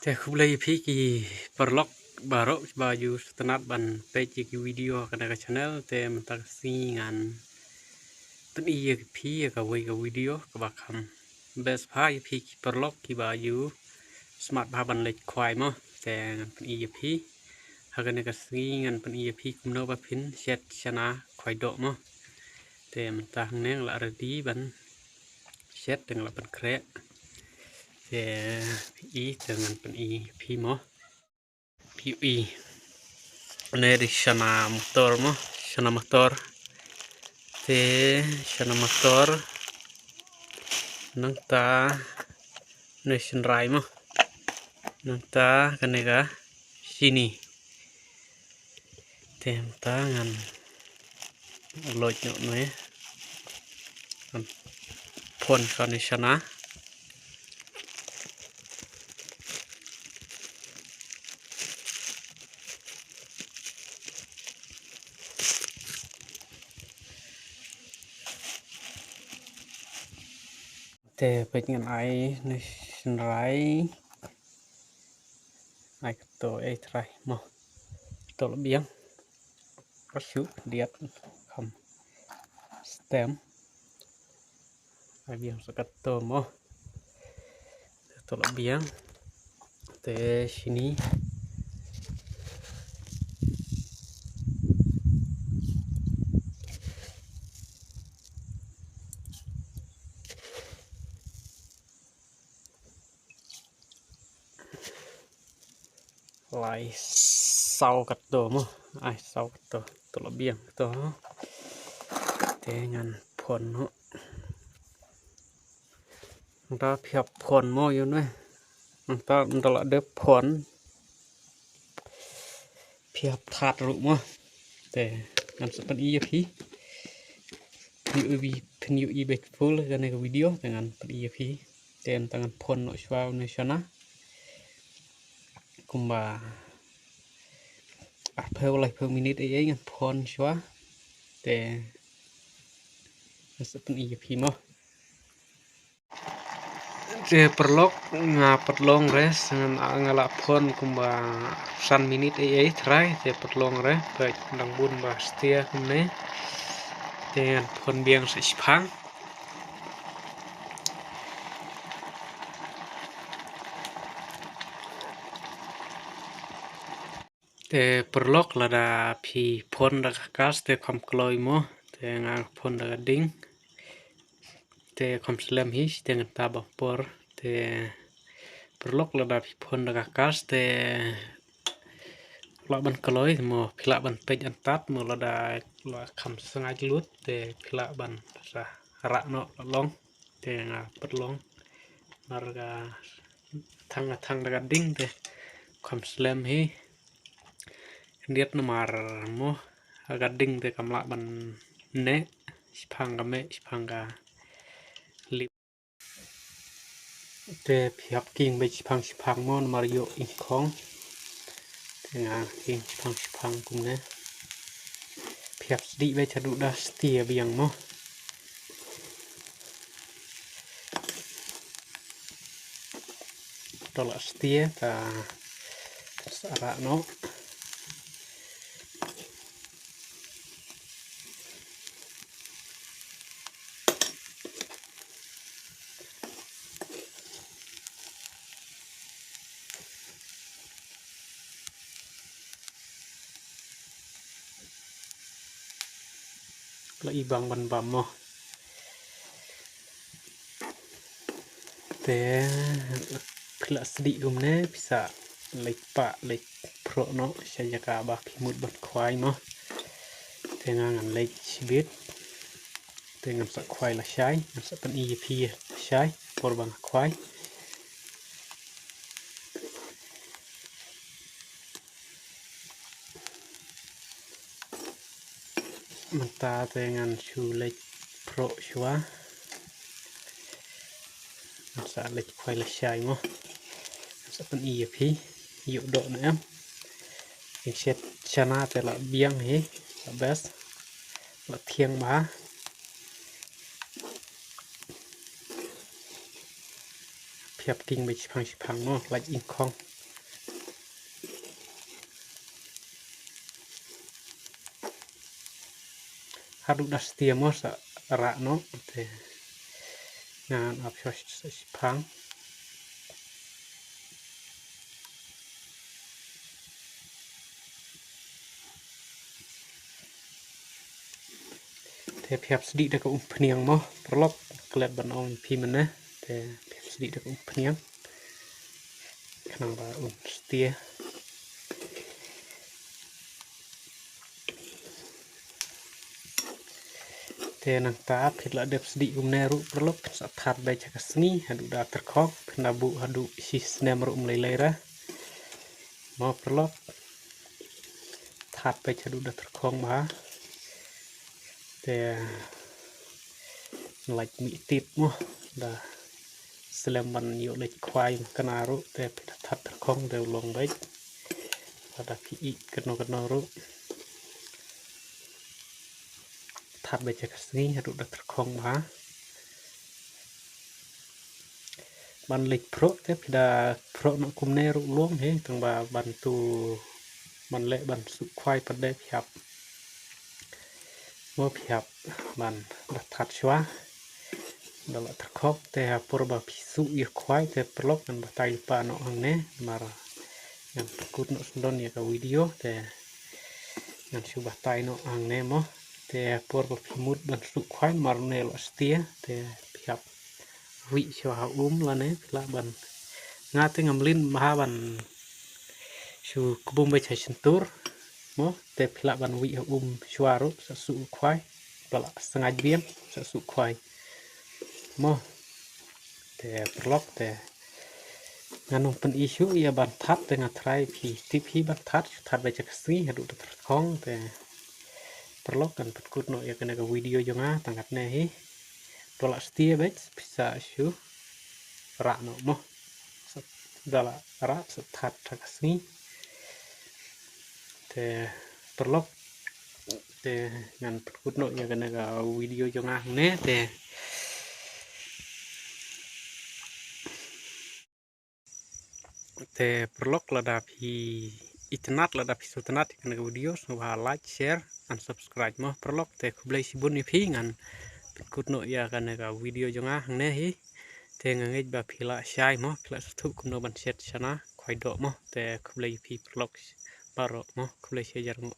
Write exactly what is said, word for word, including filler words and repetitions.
Te khublei ïa phi ki paralok baroh kiba ju sngewtynnat ban peit ïa ki video ha kane ka channel. Te mynta ka sngi ngan pyni ïa phi ïa kawei ka video kaba kham best bha ïa phi ki paralok kiba ju smat bha ban leit khwai mo. Te ngan pyni ïa phi ha kane ka sngi, ngan pyni ïa phi kumno ba phin shet shana khwai doh mo. Te mynta hangne nga la ready ban shet, te nga la pynkhreh. Te phi i, te ngan pyni phi mo. Phi i. Ne dei shana motor mo, shana motor. Te shana motor. Nangta ne shynrai mo. Nangta kane ka shini. Te mynta ngan loit noh ne. Ngan phon kane shana. Te peit ngan ai ne shynrai. Ai kato ei trai mo. To la biang. Ka shu diat kham stem. Ai biang sa kato mo. To la biang. Te shini. Lai saw kato mo. Ai saw kato. To la biang kato. Te ngan phon noh. Nda phi hap phon mo ïa une. Nda, nda la dep phon. Phi hap that ruh mo. Te ngan sa pyni ïa phi. Phin ïohi, phin ïohi beit full kane ka video, te ngan pyni ïa phi. Te mynta ngan phon noh shuwa une shana. Kumba arphew laiphew minit ei ei ngan phon shuwa. Te ngan sa pyni ïa phi mo. Te paralok, nga pat long re, sa ngan, nga la phon kumba san minit ei ei trai, te pat long re, peit dang bun ba stia kumne. Te ngan phon biang sa shipang. Te paralok, lada phi phon da ka kas te kham kloi mo, te nga phon da ka ding. Te kham slem hi, te ngan ta ba por. Te paralok, lada phi phon da ka kas te lah ban kloi mo, phi lah ban peit antad mo, lada la kham sngaid lut te phi lah ban sa rah noh la long. Te nga pat long. Mar ka thang, thang da ka ding te kham slem hi. Khyndiat namar mo ka ding te kam lah ban neh, shipang ka meh, shipang ka lip. Te phi hap king beit shipang shipang mo namar ïoh ingkhong. Te nga king shipang shipang kumne. Phi hap sdieh beit haduh da stia biang mo. To la stia ta, ta sa rah noh. La i bang ban bam mo. Te phi la sdieh kumne, phi sa leit pah, leit phroh noh sha jaka ba phi mut ban khwai mo. Te nga ngan leit shibit. Te ngan sa khwai lashai, ngan sa pyni ïa phi lashai por ba nga khwai. Mynta te ngan shu leit phroh shuwa. Ngan sa leit khwai lashai mo. Ngan sa pyni ïa phi ïoh doh ne em. Ïa shet shana te la biang hi, la best, la thiang bha. Phi hap king beit shipang shipang mo, lait ingkhong. Haduh da stia mo sa rah noh te ngan ap shuwa sa shiphang. Te phi hap sdieh da ka umphniang mo paralok, klet ban ong phi mynne. Te phi hap sdieh da ka umphniang khnang ba un stia. Te nangta phi la dep sdieh kumne ruh paralok, phin sa thad beit ha ka sngi haduh da tyrkhong, phin da buh haduh shi snem ruh ym lei lei re. Mo paralok, thad beit haduh da tyrkhong bha. Te lait mih tit mo, da slem ban ïoh leit khwai kane ruh, te phi da thad tyrkhong te u long beit. Lada phi ïeh kano kano ruh, thad beit ha ka sngi haduh da tyrkhong bha. Ban leit phroh te phi da phroh noh kumne ruh long hi, tang ba ban tu ban leh ban suh khwai pat de phi hap. Mo phi hap ban da thad shuwa da la tyrkhong, te ha por ba phi suh ïa khwai te paralok ngan batai lypa noh hangne, namar ngan pynkut noh sndon ïa ka video te ngan shu batai noh hangne mo. Te ha por ba phi mut ban suh khwai namar une la stia, te phi hap wieh shuwa ha um lane phi lah ban, nga te ngam lin bha ban shu kbum beit ha shyntur mo, te phi lah ban wieh ha um shuwa ruh sa suh khwai, ba la sngaid biang sa suh khwai mo. Te paralok te ngan ym pyn-i shuh ïa ban thad, te nga trai phi tip hi ban thad, shu thad beit ha ka sngi haduh da tyrkhong. Te paralok ngan pynkut noh ïa kane ka video jong nga tang katne hi. To la stia beit phi sa shu rah noh mo. Sa da la rah sa thad ha ka sngi. Te paralok te ngan pynkut noh ïa kane ka video jong nga hangne te. Te paralok lada phi itynnad, lada phi sngewtynnad ïa kane ka video, sngewbha like, share and subscribe mo paralok. Te khublei shibun ïa phi, ngan pynkut noh ïa kane ka video jong nga hangne hi. Te nga ngeit ba phi la shai mo, phi la sngewthuh kumno ban shet shana khwai doh mo. Te khublei ïa phi paralok baroh mo, khublei shihajar nguh.